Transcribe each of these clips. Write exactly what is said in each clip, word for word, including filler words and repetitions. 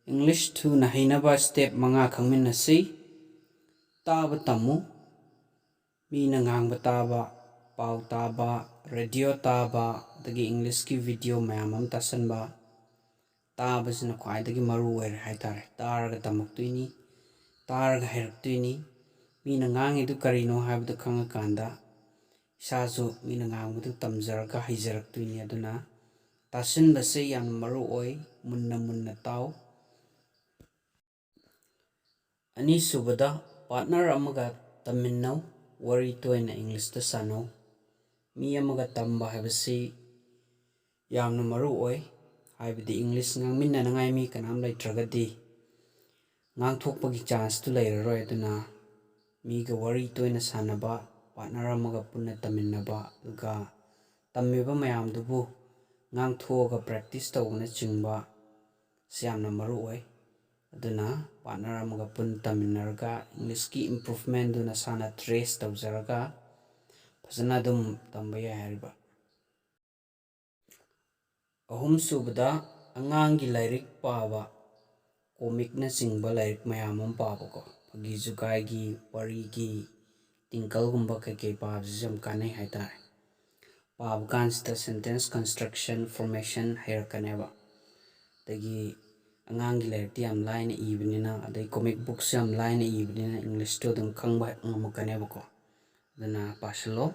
English ꯊꯨꯅ ꯍꯩꯅꯕ step ꯃꯉꯥ ꯈꯪꯃꯤꯟꯅꯁꯤ꯫ ꯇꯥꯕ ꯇꯝꯃꯨ꯫ ꯃꯤꯅ ꯉꯥꯡꯕ ꯇꯥꯕ, ꯄꯥꯎ ꯇꯥꯕ, radio ꯇꯥꯕ, ꯑꯗꯒꯤ Englishꯀꯤ video ꯃꯌꯥꯝ ꯑꯃ ꯇꯥꯁꯟꯕ꯫ ꯇꯥꯕꯁꯤꯅ ꯈ꯭ꯋꯥꯏꯗꯒꯤ ꯃꯔꯨ ꯑꯣꯏꯔꯦ ꯍꯥꯏꯇꯥꯔꯦ꯫ ꯇꯥꯔꯒ ꯇꯝꯃꯛꯇꯣꯏꯅꯤ, ꯇꯥꯔꯒ ꯍꯩꯔꯛꯇꯣꯏꯅꯤ꯫ ꯃꯤꯅ ꯉꯥꯡꯉꯤꯗꯨ ꯀꯔꯤꯅꯣ ꯍꯥꯏꯕꯗꯨ ꯈꯪꯉꯀꯥꯟꯗ ꯏꯁꯥꯁꯨ ꯃꯤꯅ ꯉꯥꯡꯕꯗꯨ ꯇꯝꯖꯔꯒ ꯍꯩꯖꯔꯛꯇꯣꯏꯅꯤ꯫ ꯑꯗꯨꯅ ꯇꯥꯁꯤꯟꯕꯁꯦ ꯌꯥꯝꯅ ꯃꯔꯨ ꯑꯣꯏ꯫ ꯃꯨꯟꯅ ꯃꯨꯟꯅ ꯇꯥꯎ꯫ ꯑꯅꯤꯁꯨꯕꯗ, partner ꯑꯃꯒ ꯇꯝꯃꯤꯟꯅꯧ꯫ ꯋꯥꯔꯤ ꯇꯣꯏꯅ Englishꯇ ꯁꯥꯟꯅꯧ꯫ ꯃꯤ ꯑꯃꯒ ꯇꯝꯕ ꯍꯥꯏꯕꯁꯤ ꯌꯥꯝꯅ ꯃꯔꯨ ꯑꯣꯏ꯫ ꯍꯥꯏꯕꯗꯤ English ꯉꯥꯡꯃꯤꯟꯅꯅꯉꯥꯏ ꯃꯤ ꯀꯅꯥꯝ ꯂꯩꯇ꯭ꯔꯒꯗꯤ ꯉꯥꯡꯊꯣꯛꯄꯒꯤ chanceꯇꯨ ꯂꯩꯔꯔꯣꯏ꯫ ꯑꯗꯨꯅ ꯃꯤꯒ ꯋꯥꯔꯤ ꯇꯣꯏꯅ ꯁꯥꯟꯅꯕ, partner ꯑꯃꯒ ꯄꯨꯟꯅ ꯇꯝꯃꯤꯟꯅꯕ, ꯑꯗꯨꯒ ꯇꯝꯃꯤꯕ ꯃꯌꯥꯝꯗꯨꯕꯨ ꯉꯥꯡꯊꯣꯛꯑꯒ practice ꯇꯧꯕꯅꯆꯤꯡꯕ ꯁꯤ ꯌꯥꯝꯅ ꯃꯔꯨ ꯑꯣꯏ꯫ ꯑꯗꯨꯅ partner ꯑꯃꯒ ꯄꯨꯟꯅ ꯇꯝꯃꯤꯟꯅꯔꯒ Englishꯀꯤ improvementꯗꯨ ꯅꯁꯥꯅ trace ꯇꯧꯖꯔꯒ ꯐꯖꯅ ꯑꯗꯨꯝ ꯇꯝꯕ ꯌꯥꯏ ꯍꯥꯏꯔꯤꯕ꯫ ꯑꯍꯨꯝꯁꯨꯕꯗ, ꯑꯉꯥꯡꯒꯤ ꯂꯥꯏꯔꯤꯛ ꯄꯥꯕ, comicꯅꯆꯤꯡꯕ ꯂꯥꯏꯔꯤꯛ ꯃꯌꯥꯝ ꯑꯃ ꯄꯥꯕꯀꯣ, ꯐꯥꯒꯤ ꯖꯨꯒꯥꯏꯒꯤ, ꯋꯥꯔꯤꯒꯤ, ꯇꯤꯡꯀꯜꯒꯨꯝꯕ ꯀꯩꯀꯩ ꯄꯥꯕꯁꯤꯁꯨ ꯌꯥꯝ ꯀꯥꯟꯅꯩ ꯍꯥꯏꯇꯥꯔꯦ꯫ ꯄꯥꯕ ꯀꯥꯟꯁꯤꯗ sentence construction, formation ꯍꯩꯔꯛꯀꯅꯦꯕ꯫ ꯑꯗꯒꯤ ꯑꯉꯥꯡꯒꯤ ꯂꯥꯏꯔꯤꯛꯇꯤ ꯌꯥꯝ ꯂꯥꯏꯅ ꯏꯕꯅꯤꯅ, ꯑꯗꯩ comic booksꯁꯨ ꯌꯥꯝ ꯂꯥꯏꯅ ꯏꯕꯅꯤꯅ Englishꯇꯣ ꯑꯗꯨꯝ ꯈꯪꯕ ꯉꯝꯃꯛꯀꯅꯦꯕꯀꯣ꯫ ꯑꯗꯨꯅ ꯄꯥꯁꯤꯜꯂꯣ꯫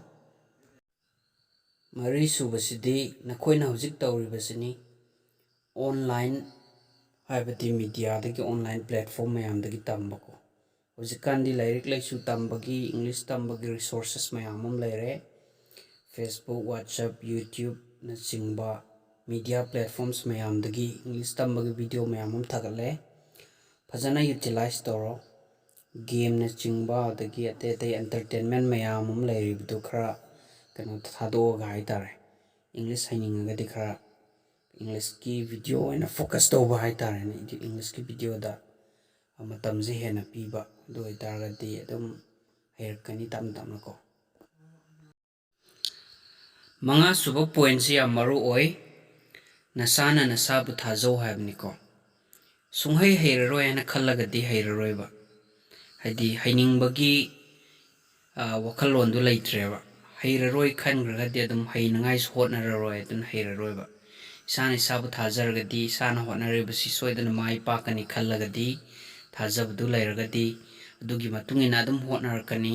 ꯃꯔꯤꯁꯨꯕꯁꯤꯗꯤ ꯅꯈꯣꯏꯅ ꯍꯧꯖꯤꯛ ꯇꯧꯔꯤꯕꯁꯤꯅꯤ꯫ Online ꯍꯥꯏꯕꯗꯤ mediaꯗꯒꯤ, online platform ꯃꯌꯥꯝꯗꯒꯤ ꯇꯝꯕꯀꯣ꯫ ꯍꯧꯖꯤꯛꯀꯥꯟꯗꯤ ꯂꯥꯏꯔꯤꯛ ꯂꯥꯏꯁꯨ ꯇꯝꯕꯒꯤ, English ꯇꯝꯕꯒꯤ resources ꯃꯌꯥꯝ ꯑꯃ ꯂꯩꯔꯦ꯫ Facebook, WhatsApp, YouTubeꯅꯆꯤꯡꯕ media platforms ꯃꯌꯥꯝꯗꯒꯤ English ꯇꯝꯕꯒꯤ video ꯃꯌꯥꯝ ꯑꯃ ꯊꯥꯒꯠꯂꯦ꯫ ꯐꯖꯅ utilize ꯇꯧꯔꯣ꯫ Gameꯅꯆꯤꯡꯕ, ꯑꯗꯒꯤ ꯑꯇꯩ ꯑꯇꯩ entertainment ꯃꯌꯥꯝ ꯑꯃ ꯂꯩꯔꯤꯕꯗꯨ ꯈꯔ ꯀꯩꯅꯣ ꯊꯥꯗꯣꯛꯑꯒ ꯍꯥꯏꯇꯥꯔꯦ, English ꯍꯩꯅꯤꯡꯉꯒꯗꯤ ꯈꯔ Englishꯀꯤ video ꯑꯣꯏꯅ focus ꯇꯧꯕ ꯍꯥꯏꯇꯥꯔꯦꯅꯦ꯫ Englishꯀꯤ videoꯗ ꯃꯇꯝꯁꯦ ꯍꯦꯟꯅ ꯄꯤꯕ, ꯑꯗꯨ ꯑꯣꯏꯇꯥꯔꯒꯗꯤ ꯑꯗꯨꯝ ꯍꯩꯔꯛꯀꯅꯤ ꯇꯞꯅ ꯇꯞꯅꯀꯣ꯫ ꯃꯉꯥꯁꯨꯕ pointꯁꯤ ꯌꯥꯝ ꯃꯔꯨ ꯑꯣꯏ, ꯅꯁꯥꯅ ꯅꯁꯥꯕꯨ ꯊꯥꯖꯧ ꯍꯥꯏꯕꯅꯤꯀꯣ꯫ ꯁꯨꯡꯍꯩ ꯍꯩꯔꯔꯣꯏ ꯍꯥꯏꯅ ꯈꯜꯂꯒꯗꯤ ꯍꯩꯔꯔꯣꯏꯕ꯫ ꯍꯥꯏꯗꯤ ꯍꯩꯅꯤꯡꯕꯒꯤ, ꯑ, ꯋꯥꯈꯜꯂꯣꯟꯗꯨ ꯂꯩꯇ꯭ꯔꯦꯕ꯫ ꯍꯩꯔꯔꯣꯏ ꯈꯟꯈ꯭ꯔꯒꯗꯤ ꯑꯗꯨꯝ ꯍꯩꯅꯉꯥꯏꯁꯨ ꯍꯣꯠꯅꯔꯔꯣꯏ, ꯑꯗꯨꯅ ꯍꯩꯔꯔꯣꯏꯕ꯫ ꯏꯁꯥꯅ ꯏꯁꯥꯕꯨ ꯊꯥꯖꯔꯒꯗꯤ, ꯏꯁꯥꯅ ꯍꯣꯠꯅꯔꯤꯕꯁꯤ ꯁꯣꯏꯗꯅ ꯃꯥꯏ ꯄꯥꯛꯀꯅꯤ ꯈꯜꯂꯒꯗꯤ, ꯊꯥꯖꯕꯗꯨ ꯂꯩꯔꯒꯗꯤ, ꯑꯗꯨꯒꯤ ꯃꯇꯨꯡ ꯏꯟꯅ ꯑꯗꯨꯝ ꯍꯣꯠꯅꯔꯛꯀꯅꯤ꯫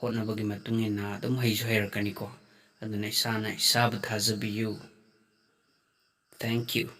ꯍꯣꯠꯅꯕꯒꯤ ꯃꯇꯨꯡ ꯏꯟꯅ ꯑꯗꯨꯝ ꯍꯩꯁꯨ ꯍꯩꯔꯛꯀꯅꯤꯀꯣ꯫ ꯑꯗꯨꯅ ꯏꯁꯥꯅ ꯏꯁꯥꯕꯨ ꯊꯥꯖꯕꯤꯌꯨ꯫ Thank you꯫